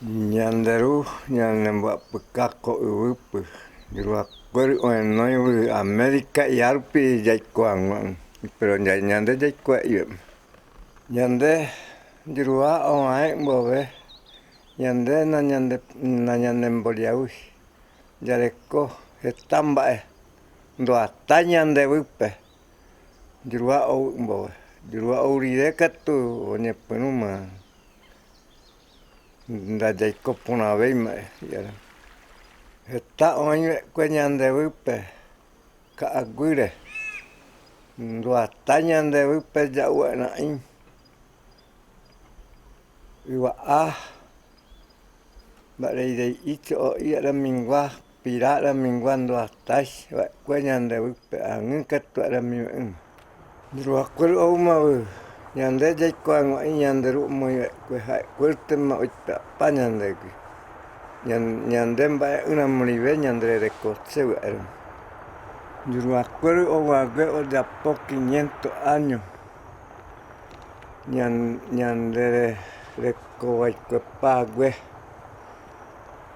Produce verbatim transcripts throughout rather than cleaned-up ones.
Ñanderu, ñane mbu'apyka ko'uwüpü, yuru akueru o'ennoiwü América i arupi yaikowangua, pero ñande yaikowa iwe'. Ñande, yuru a'a o'ae'u boowe, ñande nañande, nañande mboliawi. Yareko jeta mba'e nduatai ñande wüpe. Yuru a'a ou'ubouwe, yuru a'a ouriree katu oñepünuma nda yaikopuna weima, yara. Jeta oin we'ekue ñande wüpe, ka'agüle nduatai ñande wüpe, yau'uena'in. Iwa'a, ba'reirei icho, o'iya'raminwa, pira'raminwa, nduatai we'ekue ñande wüpe, angüka tua'ramiwe'üma. Yuru akueru oumawi, ñande yaikowangua, i ñanderu o'moi we'ekue, ja'ekuerü tü ma'uin pe'apa ñandegü. Ñan-, ñande mba'e ünamüliwe, ñanderekotse wüe'erüma. Yuru akueru ouague'o, yapo quinientos años. Ñan-, ñanderekowaikuepague,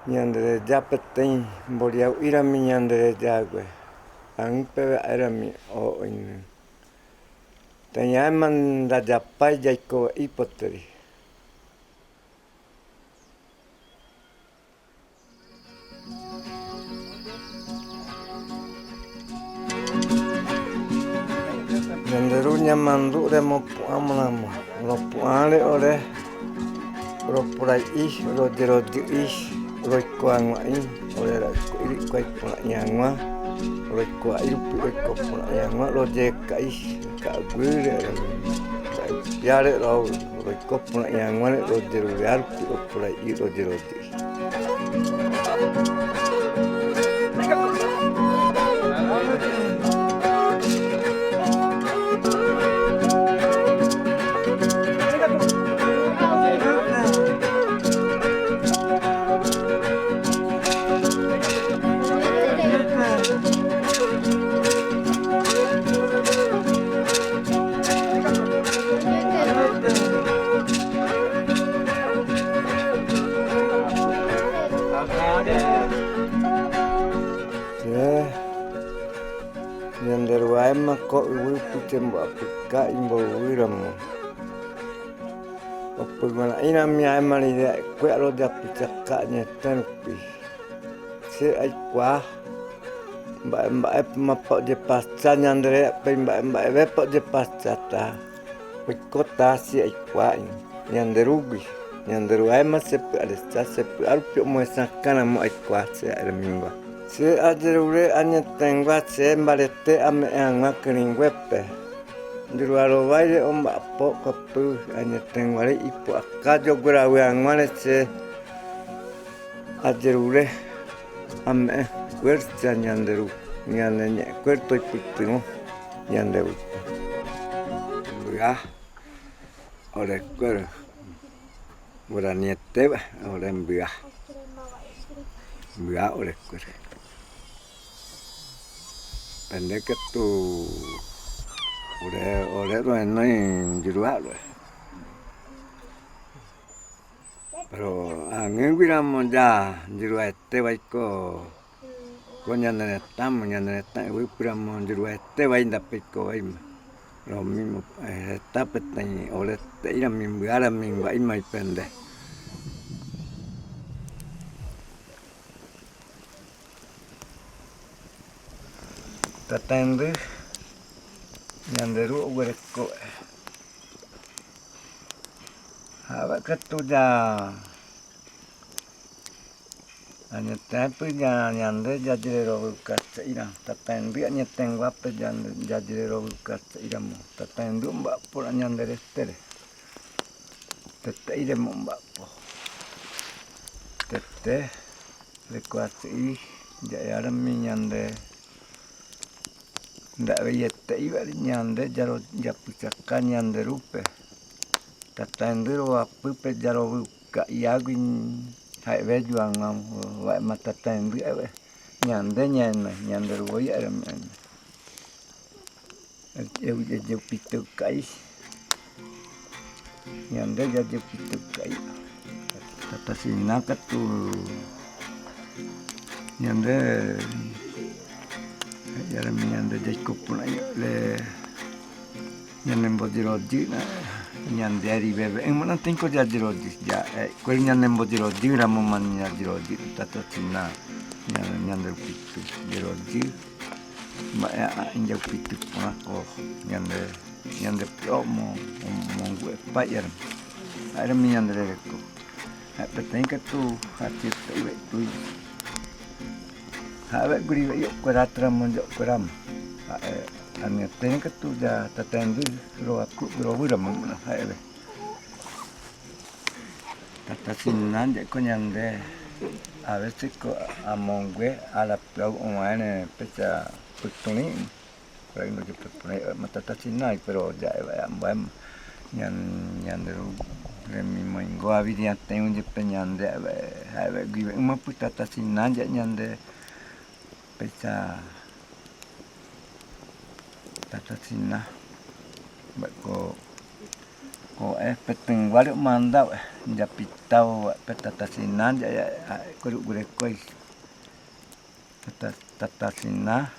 ñandereyapetein mboliawi irami ñandereyague, angüpewe aerami oo'oinü. Tein aema nda yapai yaikowa ipoteri. Ñanderu ñamandu'ure mopu'amünamu, ropu'are ore, oro purai'i, oro yeroyu'i, oro ikuagua'i, oro eraku'iri, ikuaipunaiangua, oro ikua'irupi, oro ikopunaiangua, oro yeka'i, ka'agüle, oro yare, oro ikopunaiangua, oro yerurearupi, oro purai'i, oro yeroyu'i. Ñanderuaema ko'uwüpü, che mbu'apüka imbo'uwüramu. Opüguana'irami aema lide'ekue'a ro yapüchaka ñeterupi. Che aikuaa mba'e, mba'e mapa oyepacha, ñanderepe mba'e, mba'ewepa oyepacha taa. Oikota, che aikuaain, ñanderuguin, ñanderuaema sepüarecha, sepüarupi o'moesakana, mo aikuaa che aeramiwa. Che ayerure añetegua, che mbarete ame'eagua küriguepe. Yuru arobaire omba'apo, kapü añeteguare ipo aka yogueraweaguare che ayerure ame'e fuerza ñanderu, ñane ñe'ekuere toipütüo ñande wüpe. Mbüa orekuere, guaraniete ore mbüa, mbüa orekuere. Pendeke tu ore, ore ruenoi yuru aroe. Pero angüguiramo ya yuru aetewa iko, ko ñanderetamo, ñanderetamo wüpüramo yuru aetewa indape iko waima. Lo mismo, eh, etape tein ore te'irami, mbüarami waima ipende. Tataendü, ñanderu oguerekoe. Ja'wakatu ya, añeteaipü ya, ñande yayererobükache'ira. Tataendü añeteguape ya, yayererobükache'iramu. Tataendü omba'apora ñanderetére. Tete'ire mo'omba'apo. Tete, rekuache'i, ya'earami ñande. Nda'we yete'ire ñande, yaro yapüchaka ñanderupe. Tataendü ro apüpe, yaro wüka iyaguin, ja'ewe yuaguan, wa'ema tataendü ewe. Ñande ñaena, ñanderu wayarami ñaena. Yeyupitükai. Ñande yeyupitükai. Tata Sinna katu, ñande, yara mi ñande yaikopuna le, ñanembo yiroyi na, ñande aribe be, ema na tenko ya yiroyi, ya, eh, kuere ñanembo yiroyi, ramo man ya yiroyi, Tata Sinna, ña, ñande rupitu, yiroyi, ma, eh, ah, ya rupitu, puna ko, ñande, ñande pio mo, mo, mo, ngue, pa, yara, yara mi ñande rereko. Ja'e, peteñi katu, ja'e, tiempo iwe tui. Ja'e, we guri we yo kuera tramo yo kuera mo. Ja'e, ani peteñi katu ya tatendi ro aku ro bura mo na ja'e we. Tata Sinna ye ko ñande. A veces ko amongue a la plau o ene pecha putuni. Kurai no yepe pone ma Tata Sinna, pero ya eva ya mbae ñan, ñanderu remi moingo abiriate un yepe ñande, eva, eva, guive, uma pu Tata Sinna ya ñande, pesa Tata Sinna. Ba ko, ko, eh, petengua re manda, ya pitao, pe Tata Sinna ya, ya, ya, ko ru gure koi. Tata, Tata Sinna,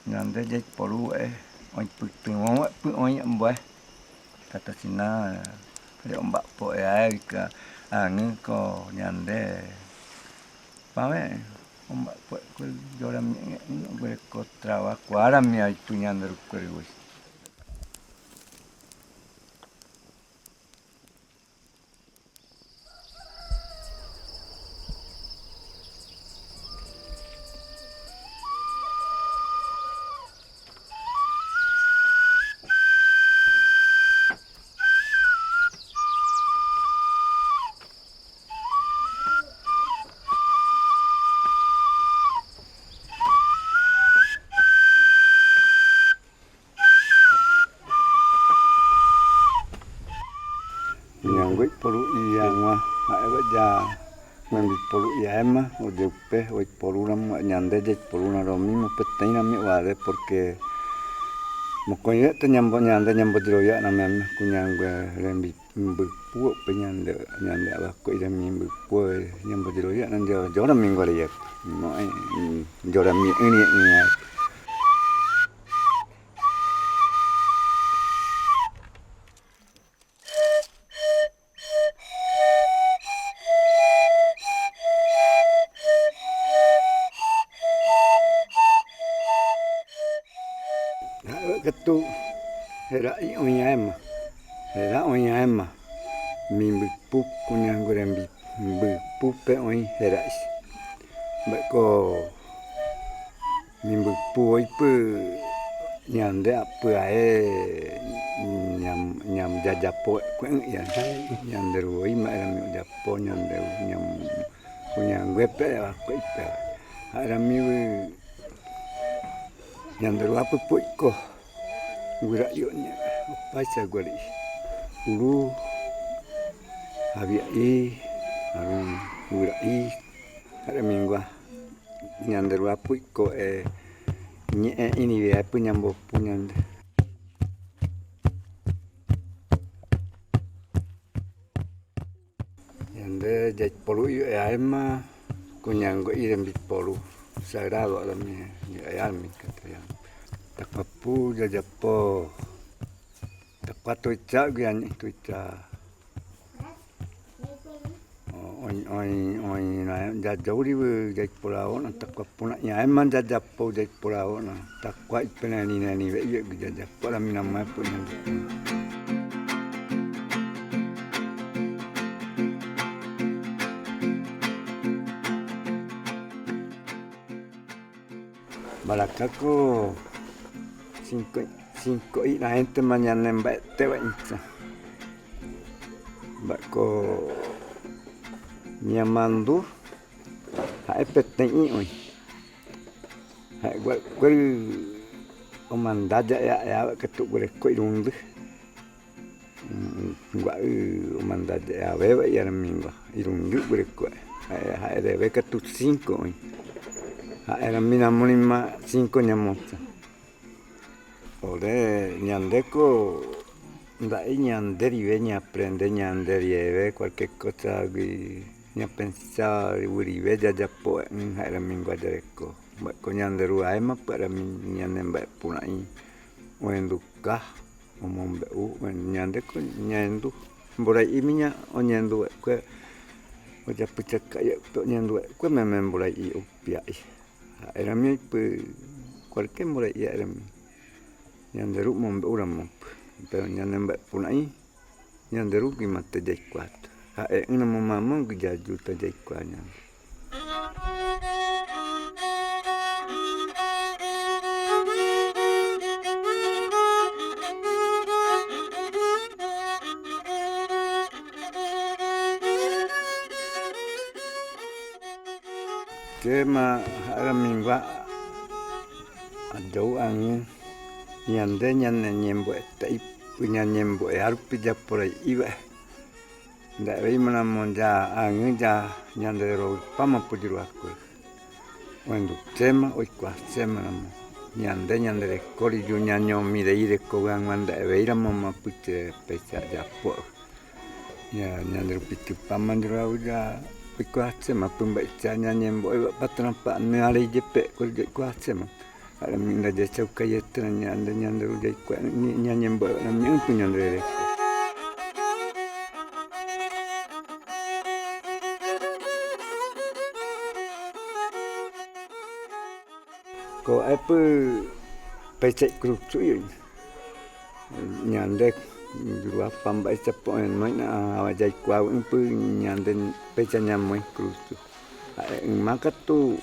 ñande yaiporu, eh, oipitüwa, eh, pü oimbue. Tata Sinna, re ombapo, eh, aerika, angü ko ñande. Pame, ombapo, eh, kue yorami, eh, eh, kue ko trabajo, arami aitu ñande rukue rui. Ñangua iporu iya ngua, ja'e ba ya, ñangua iporu iya ema, o yeupe, o iporu ramo, ñande yaiporu na lo mismo, peteĩ rami ware, porque mokoñe te ñambo, ñande ñambo yiroya na meme, ku ñangua rembi, mbüpü pe ñande, ñande abajo ire mi mbüpü, ñambo yiroya na yo, yo rami ngua re ya, no, eh, yo rami ini, ini, eh. Ja'e katu, hera'i oinya ema, hera oinya ema, mi mbüpü ku ñangua re mbi, mbüpü pe oĩ hera'i. Mba'e ko Mi mbüpü oipy ñande apyae ñam-, ñam-, yayapo kue'ỹya, ñanderu oĩ ma'erami oyapo ñande ñam-, kuñanguépe akue'ipeva. Ja'erami ñanderu apypü'iko, wira'i oñe'ẽ, opaichagua ri'i. Uru, abia'i, aru, wira'i, ja'eramingua. Ñanderu apy'iko, eh, ñe'ẽ ĩri aipy ñambopu ñande. Ñande yaiporu yu aema, kuñangue'i rembiporu sagrado, arami yu aema, castellano. Takuapu yayapo. Takua tuicha, guiañe tuicha. Oĩ, oĩ, oĩ, na, yayauri wi yaiporu ao'na, takua puna iaema yayapo yaiporu ao'na, takua ipe nani, nani, we, iwe, yayapo, arami namae pu ñande. Baraka ko cinco, cinco ira gente mañana en baete baincha. Ba ko ñamandu, ja'e peteĩ oĩ. Ja'e gua, guarü omanda ya, ya, ya, katu gure ko irundu. Mm, gua'ü omanda ya, ya, beba ya, arami ngua irundu gure ko. Ja'e, ja'e debe katu cinco oĩ. Ja'e arami namuni ma cinco ñamocha. Ore ñande ko nda'i ñande rive ñaaprende ñande rieve cualquier cosa gui Ñapensa wiriwiri ya yapo'e'ëdin, ja'era mi ngua yarekó. Mbo'e ko ñanderu aemapu, ja'era mi ñane mbae puna'i. Oendu ka, omombe'u, oendu, ñande ko ñaendu. Mborai'i miña oñendu wekue. Oyapüchaka yepto ñaendu wekue, meme mborai'i opia'i. Ja'era mi aipü, cualquier mborai'i ja'era mi. Ñanderu mombe'ura mopü. Pero ñane mbae puna'i, ñanderu gimate yaikuatu. Ja'e'ëna mo mamagü ya yuta yaikua ñande. Chema, ja'era mi ngua ayou añü, ñande ñane ñembo'e taipü, ña ñembo'e arupi ya pora'i iwe. Nda'eweimana mo ya añü ya ñanderoupama puyuruaku. Oendu chema, oikuasemana mo. Ñande ñanderekóriyu ña ñomi reire ko gangua nda'eweiramo mapüche peicha yapo'e. Ya ñanderu pitüpama yurau ya oikuasema pü mbaicha ña ñembo'e wa patana pa nüare yepe ko oikuasema. Ja'era mi nda yechauka yetena ñande ñanderu yaikua ña ñembo'e wa mi ümpu ñanderu yaikua. Ko aipü peicha i kurusu iyo. Ñande yurua pamba icha po'e noina awa yaikua ümpu ñande peicha ñamoi kurusu. Ae ümá katu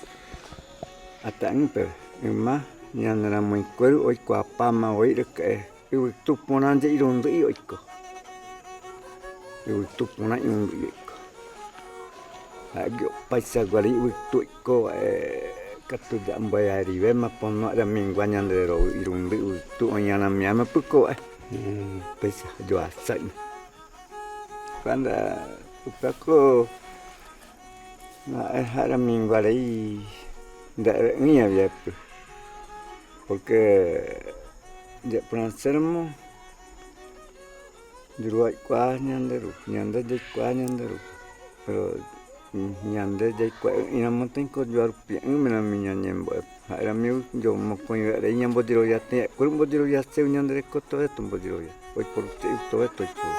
ata ümpe ümá ñanera moi kueru oikua pama oire kae. Iwiktu puna ye irundu'i oiko. Iwiktu puna irundu'i oiko. Ae gi opaisa guare iwiktu oiko, eh, katu ya mboya riwe ma pono ara mingua ñanderero irundu'i iwiktu oñana miama püko, eh. Mm. Paisa yo asai. Kuanda upako na, eh, ara mingua rei nda, eh, iña biapu. Porque ya pura sermo. Yuru aikua ñanderu, ñande yaikua ñanderu. Pero, mm, ñande yaikua iramotein ko yuaru piaü mena miña ñembo'e. Ja'era miu yo mokoin we're iña mbodiroya tein, kuru mbodiroya seu ñandereko toeto mbodiroya. Oiporu tei toeto oiporu.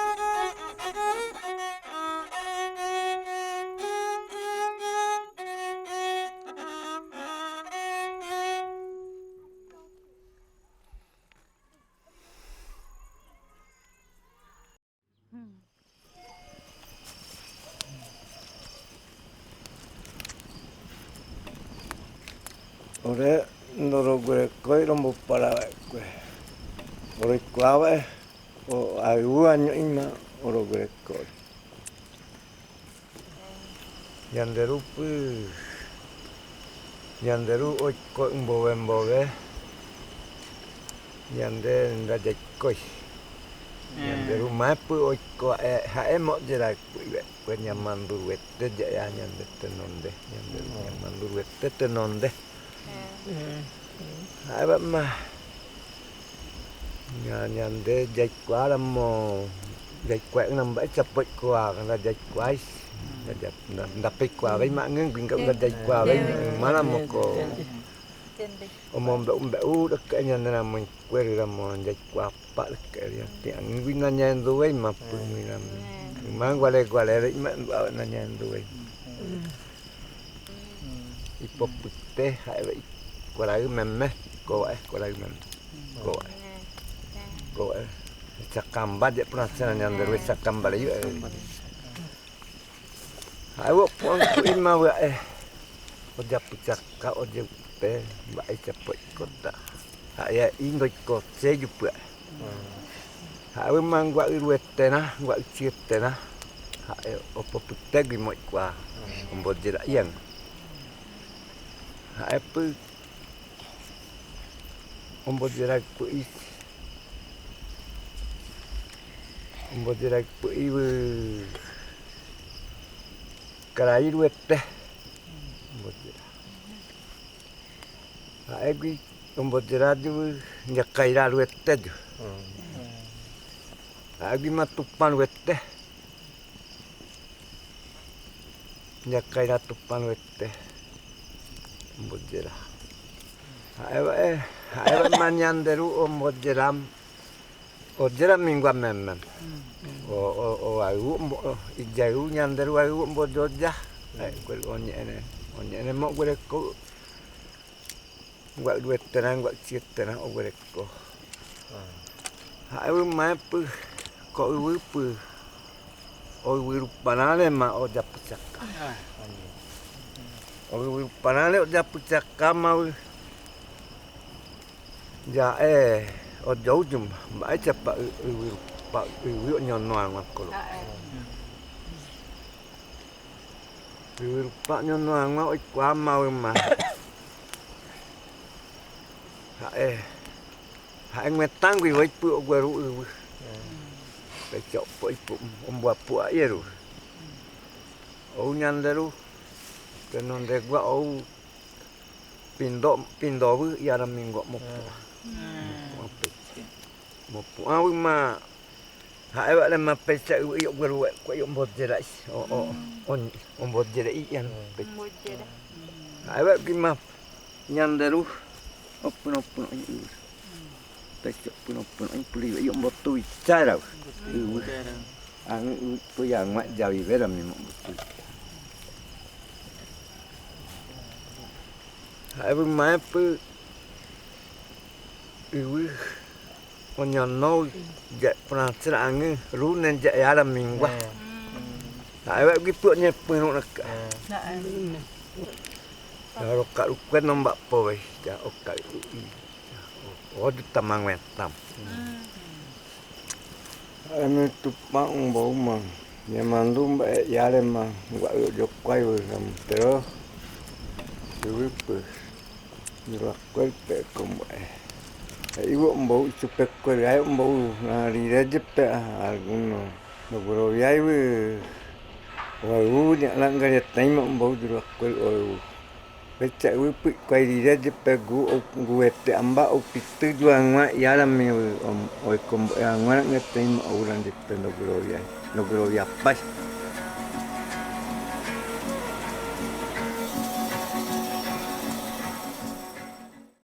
Ore noroguerekoi romboparagaekue. Ore kuawe o ayu año ima oroguerekoi. Ñanderu pü, ñanderu oiko ümbowe ümbowe, ñande nda yaikoi. Mm. Ñanderu maepü oiko, eh, ha'e mo'yera pü iwe, pues ñamanduruete ya'ya ñande tenonde, ñanderu, mm, ñamanduruete tenonde. Mm. Ha'e wama. Ña, ñande yaikuaramo, yaikua'i namba echa poikoa, nda yaikuai. Nda, nda, nda peikuawei ma ngüngüi nga, nda yaikuawei ma, maramo ko. Omombe'u, mbe'u reke ñanera moi kuerü ramo yaikuapa reke ria. Ti angüngüi na ñaenduwei ma pü ngüi ramo. Ma nguare, nguare rei ma nduawe na ñaenduwei. Ipopüte, ha'e wei, kuaraü meme, kowae, kuaraü meme, kowae, kowae. Chakamba ye pura sena ñanderu chakamba rei, eh. Ha'e wo pon ku ima wa'e. Oya püchaka, oya upe, mba'e cha poikota. Ha'e indo iko che yupüa. Ha'e wema ngua'üruetena, ngua'üchietena. Ha'e opopütegui moikua. Omboyera ian. Ha'e pü omboyera pü'i. Omboyera pü'i wü karairuete. Omboyera. Ha'e gui omboyera yu, ñakairaruete yu. Ha'e gui ma tuparuete. Yaka iratupan wete. Ombot yera. Ja'ewa, eh, ja'ewa ma ñanderu ombot yera. Ombot yera mingua meme. O, o, o, agu, o, iyagu ñanderu agu ombot yoya. Eh, kuel oñe'ene, oñe'ene mo'guereko. Ngua urueterán, ngua uchieterán, oguereko. Ja'ewa maepu, ko uwipü. Ouwirupanale ma oyapüchaka. Ouwirupanale oyapüchaka ma u. Ya, eh, oyouyuma, ma echa pa u, uwirupa, uwi oñono aguakolo. Uwirupa oñono agua oikuama wima. Ja'e, ja'e ngüetangu iwaipu ogueru uwi. Pecha opo ipu, ombuapu ayeru. Ou ñanderu, te nondegua ou pindo, pindobu, yara mingua mopu'a. Mopu'a wima. Ja'ewa le ma pecha uwi ogueru kueyu ombot yera i. O, o, ombot yera i yan pecha. Ja'ewa ki ma ñanderu. Opuna, opuna i uwi. Pecha opuna, opuna i puli i ombot tu ichara. Uwi. An uwi pu ya ngua ya wibera mi ma ombot tu ichara. Ja'ewa maepu. Uwi, oñono, ya pura sera angü, rune ya yara mingua. Ja'ewa gi pu oñe puru naka. Ya roka rukue nomba powe, ya oka uwi. Oyu tama ngüetam. Ami tupa ombou ma, ya mandu mba e yale ma, ngua yokuai wera, pero, uwipü. Yurakuel pe kombo e. E iwa ombou ichu pe kuel, ai ombou na rire yepe a, alguno. Nogurowia iwi. Wau ni alanga ya taima ombou yurakuel o. Pecha uwipü kuai rire yepe gu, o, gu wete amba o pitu yua ngua yara mi o, o kombo e ngua na nga taima o uran yepe nogurowia. Nogurowia pai.